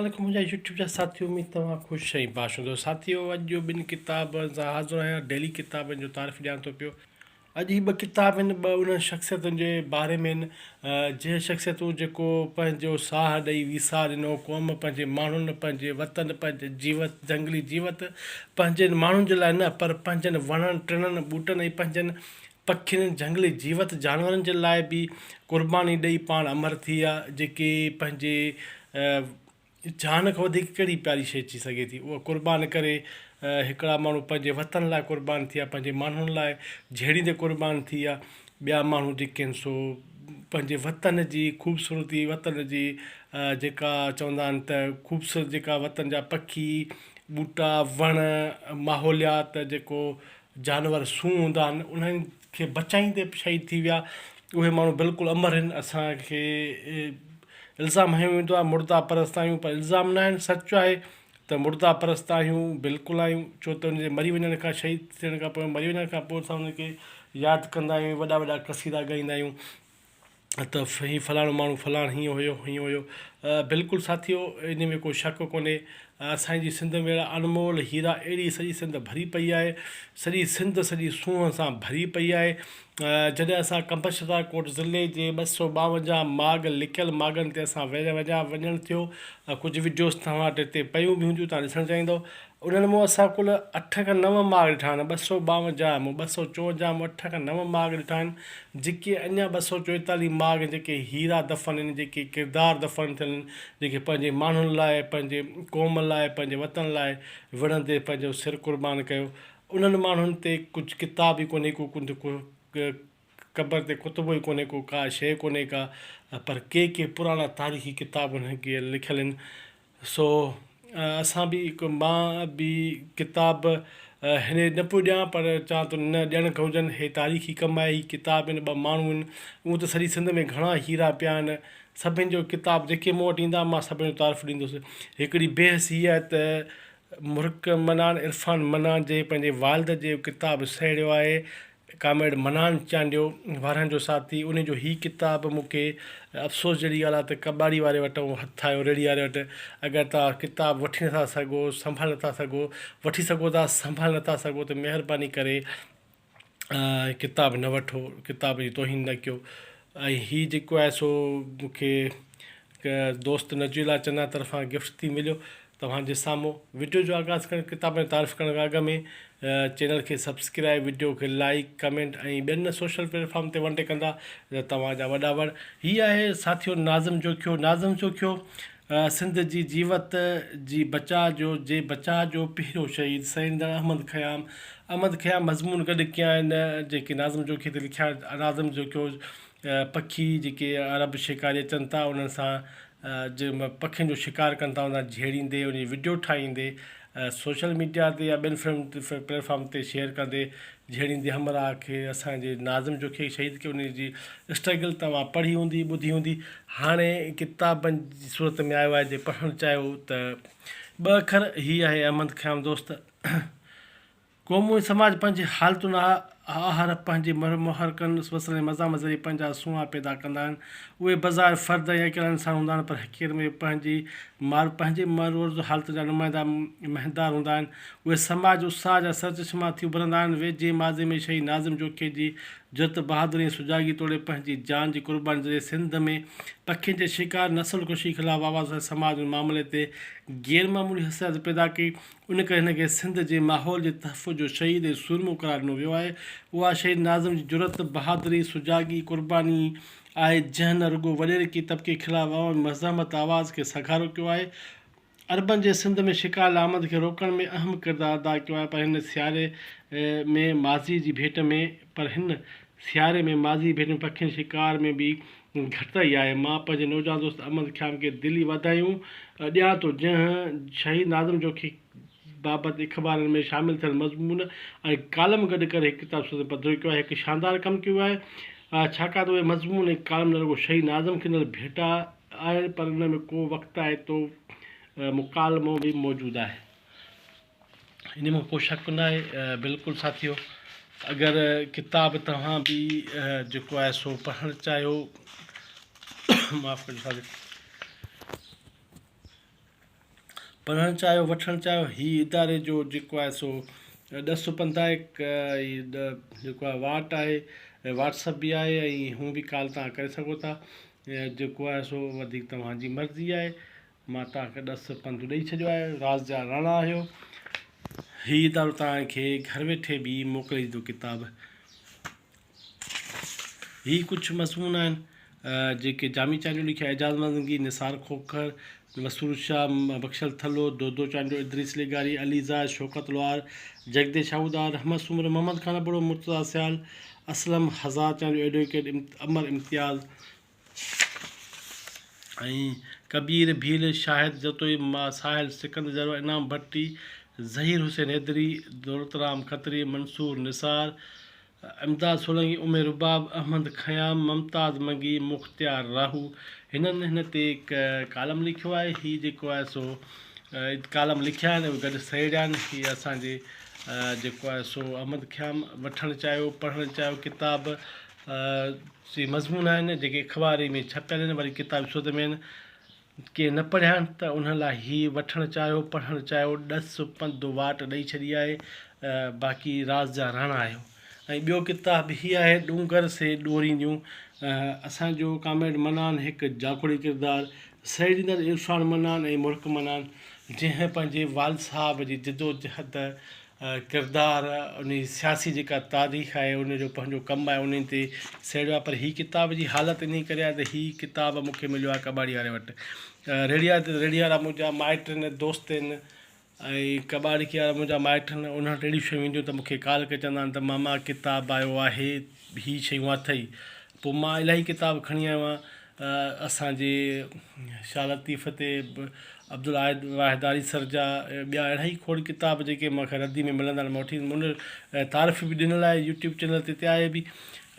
عليڪم منهنجا يوٽيوب جا ساٿيو اميد توهان خوش ۽ باش هوندو ساٿيو اڄ جو ٻن ڪتابن سان حاضر آهيان ڊيلي ڪتابن جو تعارف ڏيان ٿو پيو اڄ هي ٻه ڪتاب آهن ٻه انهن شخصيتن جي باري ۾ آهن جنهن شخصيتون جيڪو پنهنجو ساهه ڏئي ويساهه ڏنو قوم پنهنجي ماڻهن پنهنجي وطن پنهنجي جيوت جهنگلي جيوت پنهنجن ماڻهن جي لاء نه پر پنهنجن وڻن ٽڻن ٻوٽن ۽ پنهنجن پکين، جهنگلي جيوت جانورن جي لاء به قرباني ڏئي پاڻ امر ٿي ويا، جيڪي پنهنجي جان کان وڌيڪ ڪهڙي پياري شيء ٿي سگهي ٿي، اها قربان ڪري هڪڙا ماڻهو پنهنجي وطن لاء قربان ٿي ويا، پنهنجي ماڻهن لاء جهيڙيندي قربان ٿي ويا، ٻيا ماڻهو جيڪي آهن سو پنهنجي وطن جي خوبصورتي وطن جي جيڪا چوندا آهن ته خوبصورت جيڪا وطن جا پکي، ٻوٽا، وڻ، ماحوليات جيڪو جانور سون هوندا آهن انهن کي بچائيندي به شهيد ٿي ويا اهي ماڻهو بلڪل امر آهن اسان کي الزام هنيو ويندو آهي مرده پرست آهيون پر الزام نه آهن سچ آهي ته مرده پرست آهيون بلڪل آهيون ڇو ته ان جي مري وڃڻ کان شهيد ٿيڻ کان پوء مري وڃڻ کان پوء اسان ان کي ياد ڪندا آهيون وڏا وڏا قصيدا ڳائيندا آهيون ته هي فلاڻو ماڻهو فلاڻ هيئن هيو هيئن هيو بلڪل ساٿيو ان ۾ ڪو شڪ ڪونهي اسان جي سنڌ ۾ اهڙا انمول هيرا اهڙي سڄي سنڌ ڀري پئي آهي سڄي سنڌ سڄي سونهن سان ڀري پئي آهي جڏهن اسان قمبر ڪوٽ ضلعي جي 252 ماڳ لڪيل ماڳن تي اسان وڃڻ ٿيو ڪجهه وڊيوز توهان وٽ هتي پيون به هونديون توهان ڏسڻ چاهيندو انهن مون اسان ڪل اٺ کان نو ماڳ ڏٺا آهن، 252 مون 254 مون اٺ کان نو ماڳ ڏٺا آهن، جيڪي اڃا 244 ماڳ جيڪي هيرا دفن آهن، جيڪي ڪردار دفن ٿيل آهن، جيڪي پنهنجي ماڻهن لاء، پنهنجي قوم لاء، پنهنجي وطن لاء وڙهندي پنهنجو سر قربان ڪيو، انهن ماڻهن تي ڪجهه ڪتاب ئي ڪونهي ڪو قبر تي ڪتبو ئي ڪونهي ڪو ڪا شيء ڪونهي ڪا پر ڪي ڪي پراڻا تاريخي ڪتاب انهن کي لکيل آهن. سو اسان به هڪ مان به ڪتاب هن نه پيو ڏيان پر چوان ٿو نه ڏيڻ گهرجن هي تاريخي ڪم آهي هي ڪتاب آهن ٻه ماڻهو آهن هونء ته سڄي سنڌ ۾ گهڻا هيرا پيا آهن سڀني جو ڪتاب جيڪي مون وٽ ايندا مان سڀني جو تعارف ڏيندس هڪڙي بحث هي آهي ته مرڪ منان عرفان منان جي پنهنجي والد جي ڪتاب سهيڙيو آهي ڪامريڊ منان چانڊيو وارهن جو ساٿي انهي جو هي ڪتاب مون کي افسوس جهڙي ڳالهه آهي ته ڪٻاڙي واري وٽ هٿ آيو ريڙهي واري وٽ اگر توهان ڪتاب وٺي نٿا سگهو سنڀالي نٿا سگهو وٺي سگهو ٿا سنڀالي نٿا سگهو ته مهرباني ڪري ڪتاب نه وٺو ڪتاب جي توهين نه ڪيو ۽ هي جيڪو آهي سو مون کي هڪ دوست نجيلا چنا طرفان گفٽ ٿي مليو توهان جي سامهون وڊيو جو آغاز ڪرڻ ڪتاب جو تعارف ڪرڻ کان اڳ ۾ چينل کي سبسڪرائب وڊيو کي لائيڪ ڪمينٽ ۽ ٻين سوشل پليٽ فارم تي ونڊ ڪندا ته توهان جا وڏا وڙ هي آهي ساٿيو ناظم جوکيو ناظم جوکيو سنڌ جي جيوت جي بچاء جو جي بچاء جو پهريون شهيد سهيندڙ احمد خيام احمد خيام مضمون گڏ ڪيا آهن جيڪي ناظم جوکيي تي لکيا ناظم جوکيو پکي جيڪي عرب شڪاري اچن ٿا انهن سان جي پکين جو شڪار ڪن ٿا ان سان جهيڙيندي ان جي وڊيو ٺاهيندي سوشل ميڊيا تي يا ٻين پليٽ فارم تي شيئر ڪندي جهيڙيندي همراهه کي اسان جي ناظم جوکي شهيد ڪيو ان جي اسٽرگل توهان پڙهي هوندي ٻڌي هوندي هاڻي ڪتابن جي صورت ۾ آيو آهي جي پڙهڻ چاهيو ته ٻه اکر هي آهي احمد خيام دوست قومون ۽ سماج پنهنجي حالتن آهر پنهنجي محرڪن، وسيلن ۽ مزاحمت ذريعي پنهنجا سونهان پيدا ڪندا آهن. اهي بظاهر فرد ۽ اڪيلا انسان هوندا آهن پر حقيقت ۾ اهي پنهنجي پنهنجي معروض حالتن جا نمائندا مهندار هوندا آهن. اهي سماج اتساهه جا سرچشما ٿي اڀرندا آهن. ويجهي ماضي ۾ شهيد ناظم جوکيي جي جرئت، بهادري ۽ سجاڳي توڙي پنهنجي جان جي قرباني ذريعي سنڌ ۾ پکين جي شڪار، نسل ڪشي خلاف آواز اٿاري سماج ان معاملي تي غير معمولي حساسيت پيدا ڪئي. ان ڪري هن کي سنڌ جي ماحول جي تحفظ جو شهيد ۽ سورمو قرار ڏنو ويو آهي. اها شهيد ناظم جي جرئت، بهادري، سجاڳي، قرباني آهي جنهن نه رڳو وڏيرڪي طبقي خلاف عوامي مزاحمت آواز کي سگهارو ڪيو آهي، عربن جي سنڌ ۾ شڪار لاء آمد کي روڪڻ ۾ اهم ڪردار ادا ڪيو آهي پر هن سياري ۾ ماضي جي ڀيٽ ۾ پر هن سياري ۾ ماضي جي ڀيٽ ۾ پکين شڪار ۾ به گهٽتائي آهي. مان پنهنجي نوجوان دوست احمد خيام کي دلي واڌايون ڏيان ٿو جنهن شهيد ناظم جوکي بابت اخبارن ۾ شامل ٿيل مضمون ۽ ڪالم گڏ ڪري هڪ ڪتاب صورت ۾ پڌرو ڪيو آهي. هڪ شاندار ڪم ڪيو آهي ڇاڪاڻ ته اهي مضمون ۽ ڪالم نه رڳو شهيد ناظم کي ڏنل ڀيٽا آهن پر ان ۾ ڪو وقتائتو مڪالمو به موجود آهي. ان ۾ ڪو شڪ نه آهي بلڪل ساٿيو اگر ڪتاب توهان به جيڪو آهي سو پڙهڻ چاهيو معاف ڪجو ساٿيو. پڙهڻ چاهيو وٺڻ چاهيو هي اداري جو جيڪو آهي سو ڏس پنڌ آهي جيڪو آهي واٽ آهي واٽس اپ به آهي ۽ هون به ڪال توهان ڪري سگهو ٿا جيڪو آهي سو وڌيڪ توهان جي مرضي آهي مان توهان کي ڏس پنڌ ڏئي ڇڏيو آهي راز جا راڻا آهيو هي ادارو توهان کي گهر ويٺي به موڪلي ڏيندو ڪتاب. هي ڪجهه مضمون آهن جيڪي جامي چانڊيو لکيا، اعجاز منگي، نثار کوکر، مسرور شاهه، بخشل ٿلهو، دودو چانڊيو، ادريس لغاري، علي زاهد، شوڪت لوهار، جڳديش آهوجا، رحمت سومرو، محمد خان ابڙو، مرتضيٰ سيال، اسلم هزار چانڊيو، ايڊووڪيٽ امر امتياز ۽ ڪبير ڀيل، شاهد جتوئي، ساحل سڪندر جروار، انعام ڀٽي، ظهير حسين حيدري، دولت رام کتري، منصور نثار، امداد سولنگي، ام رباب، احمد خيام، ممتاز منگي، مختيار راهو هنن هن تي ڪالم لکيو آهي. هي جيڪو آهي سو ڪالم لکيا آهن اهي گڏ سهيڙيا آهن. هي اسان جي جيڪو آهي سو احمد خيام وٺڻ چاهيو پڙهڻ چاهيو ڪتاب سي مضمون آهن جيڪي اخباري ۾ ڇپيل آهن وري ڪتابي صورت ۾ آهن ڪي نه پڙهيا آهن ته انهن لاء هي وٺڻ چاهيو پڙهڻ چاهيو ڏس پنڌ واٽ ڏئي ڇڏي آهي باقي راز جا راڻا آهيو ۽ ٻيو ڪتاب هي آهي ڏونگر سي ڏورينديون اسان جو ڪامريڊ منان هڪ جاکوڙي ڪردار سهيڙيندڙ عرفان منان ۽ مرڪ منان جنهن پنهنجي والد صاحب جي جدوجهد ڪردار ان جي سياسي جيڪا تاريخ آهي ان جو پنهنجو ڪم آهي انهي تي سهيڙيو آهي پر هي ڪتاب جي حالت انهي ڪري آهي ته هي ڪتاب مون کي مليو آهي ڪٻاڙي واري وٽ ريڙهي واري ريڙهي وارا منهنجا مائٽ آهن دوست آهن ۽ ڪٻاڙڪي وارا منهنجا مائٽ آهن انهن وٽ اهڙيون شيون اينديون ته مون کي ڪال ڪري چوندا آهن ته ماما ڪتاب آيو آهي هي شيون اٿئي پوء مان الاهي ڪتاب کڻي آيو آهيان اسان جي شاهه لطيف تي به عبدالواحد واحد آريسر جا ٻيا اهڙا ئي کوڙ ڪتاب جيڪي مون کي ردي ۾ ملندا آهن مان وٺي ايندم ان تعارف به ڏنل آهي يوٽيوب چينل تي تي آهي به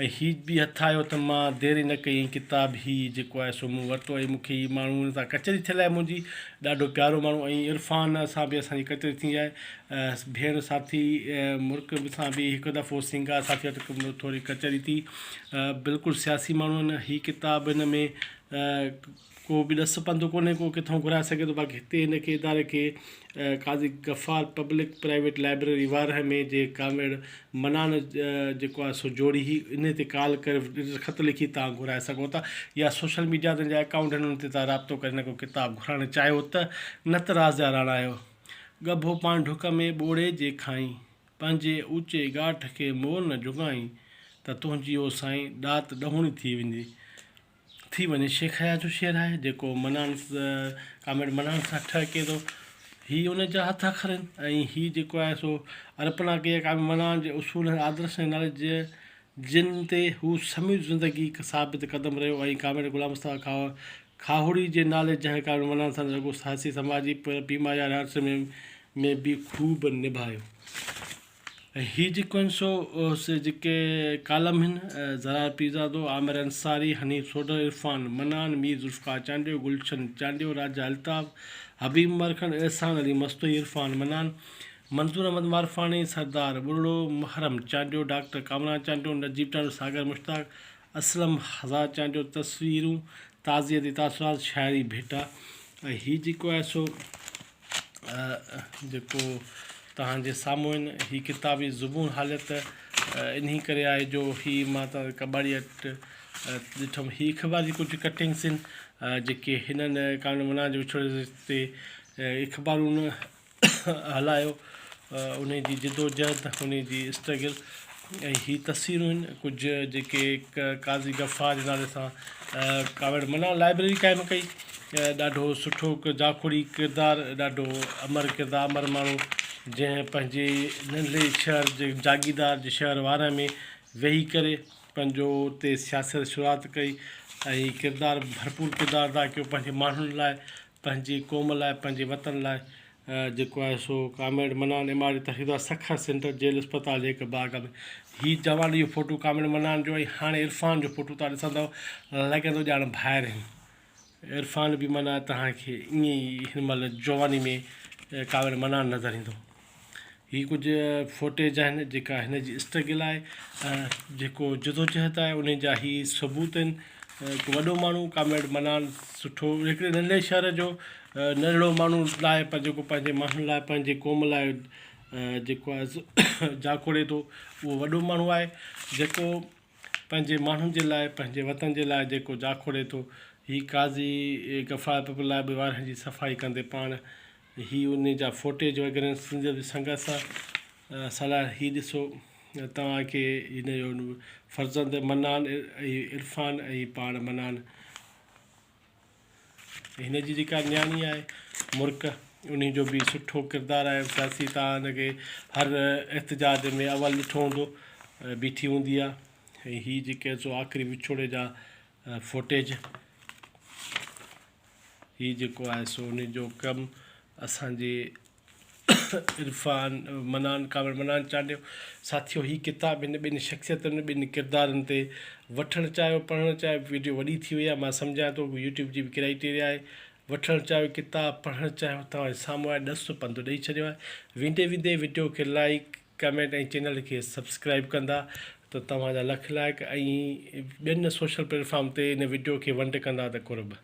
۽ هي به هٿ آيو ته مان دير ئي نه ڪئي ۽ ڪتاب هي جيڪو آهي سو مون ورتو ۽ مون کي هي ماڻهو ان سان ڪچهري ٿيل آهي منهنجي ڏاڍو پيارو ماڻهو ۽ عرفان سان به اسان جي ڪچهري ٿي آهي ڀيڻ ساٿي مرڪ سان به هڪ دفعو سينگار ساٿي وٽ ٿوري ڪچهري ٿي بلڪل سياسي ماڻهو آهن هي ڪتاب هن ۾ ڪو به ڏس پنڌ ڪونهي ڪو ڪٿان گهرائي سگهي ٿو باقي هتي هن کي اداري کي Qazi Ghaffar public private library Warah ۾ جي ڪامريڊ منان جيڪو آهي سو جوڙي هي ان تي ڪال ڪري خط لکي تان گهرائي سگهو ٿا يا سوشل ميڊيا تي جا اڪائونٽ آهن ان تي تان رابطو ڪري هن کان ڪتاب گهرائڻ چاهيو ته نه ته راز جا راڻا آهيو ڳڀو پاڻ ڍڪ ۾ ٻوڙي جي کائين پنهنجي اوچي ڳاٽ کي مور نه جهڪائين ته تنهنجي او سائين ڏات ڏهوڻي ٿي ويندي ٿي وڃي شيخ اياز جو شعر آهي جيڪو منان ڪامريڊ منان سان ٺهڪي ٿو هي ان جا هٿ اکر آهن ۽ هي جيڪو آهي سو ارپنا ڪئي آهي ڪامريڊ منان جي اصول ۽ آدرش ۽ نالي جي جن تي هو سموري زندگي ثابت قدم رهيو ۽ ڪامريڊ غلام مصطفيٰ کاهوڙي جي نالي جنهن ڪامريڊ منان سان نه رڳو سياسي سماجي پر بيماري واري عرصي ۾ ۾ به خوب نڀايو ۽ هي جيڪو آهن سو سي جيڪي ڪالم هن زرار پيرزادو، عامر انصاري، حنيف سوڍر، عرفان منان، مير ذوالفقار چانڊيو، گلشن چانڊيو، راجا الطاف، حبيب مرکڻ، احسان علي مستوئي، عرفان منان، منظور احمد مارفاڻي، سردار ٻرڙو، محرم چانڊيو، ڊاڪٽر ڪامران چانڊيو، نجيب چانڊيو، ساگر مشتاق، اسلم هزار چانڊيو، تصويرون، تعزيتي تاثرات، شاعري ڀيٽا ۽ هي جيڪو آهي سو جيڪو توهان جي سامهون آهن هي ڪتاب جي زبون حالت انهي ڪري آهي جو هي مان ته ڪٻاڙي وٽ ڏٺم هي اخبار جي ڪجهه ڪٽنگس آهن جيڪي هنن ڪامريڊ منان جي وڇوڙي تي اخبارون هلايو انهي جي جدوجهد انهي جي اسٽرگل ۽ هي تصويرون آهن ڪجهه جيڪي قاضي غفار جي نالي سان ڪاوڙ منان لائبريري قائم ڪئي ڏاڍو سٺو جاکوڙي ڪردار ڏاڍو امر ڪردار امر ماڻهو جنهن پنهنجي ننڍڙي شهر جي جاگيردار جي شهر وارهه ۾ ويهي ڪري پنهنجو اتي سياست شروعات ڪئي ۽ ڪردار ڀرپور ڪردار ادا ڪيو پنهنجي ماڻهن لاء پنهنجي قوم لاء پنهنجي وطن لاء جيڪو آهي سو comrade Mannan M R D تحصيلدار سکر سينٽر جيل اسپتال جي هڪ باغ ۾ هي جواني جو فوٽو ڪامريڊ منان جو ۽ هاڻي عرفان جو فوٽو تان ڏسندو لڳندو ڄاڻ ڀائر آهن عرفان به معنيٰ توهان کي ائين ئي هن مهل جواني ۾ ڪامريڊ منان نظر ايندو هي ڪجهه فوٽيج آهن جيڪا هن جي اسٽرگل آهي جيڪو جدوجهد آهي ان جا هي ثبوت آهن هڪ وڏو ماڻهو ڪامريڊ منان سٺو هڪڙي ننڍڙي شهر جو ننڍڙو ماڻهو ناهي پر جيڪو پنهنجي ماڻهن لاء پنهنجي قوم لاء جيڪو آهي جاکوڙي ٿو اهو وڏو ماڻهو آهي جيڪو پنهنجي ماڻهن جي لاء پنهنجي وطن جي لاء جيڪو جاکوڙي ٿو. هي قاضي غفار پپل لاء به وارهن جي صفائي ڪندي پاڻ هي ان جا فوٽيج وغيره سنڌ جي سنگت سان صلاح هي ڏسو توهان کي هن جو فرزند منان ۽ عرفان ۽ پاڻ منان هن جي جيڪا نياڻي آهي مرڪ انهي جو به سٺو ڪردار آهي سياسي تان هن کي هر احتجاج ۾ اول ڏٺو هوندو بيٺي هوندي آهي ۽ هي جيڪي سو آخري وڇوڙي جا فوٽيج هي جيڪو آهي سو انهي جو ڪم اسانجي عرفان منان ڪامريڊ منان چانڊيو ساٿيو هي ڪتاب هن ٻن شخصيتن ٻن ڪردارن تي وٺڻ چاهيو پڙهڻ چاهيو ويڊيو وڏي ٿي وئي آهي مان سمجهان ٿو يوٽيوب جي به ڪرائيٽيريا آهي وٺڻ چاهيو ڪتاب پڙهڻ چاهيو توهان جي سامهون آهي ڏس پنڌ ڏئي ڇڏيو آهي ويندي ويندي ويڊيو کي لائيڪ ڪمينٽ ۽ چينل کي سبسڪرائيب ڪندا ته توهان جا لک لائق ۽ ٻين سوشل پليٽ فارم تي ان ويڊيو کي ونڊ ڪندا ته قرب.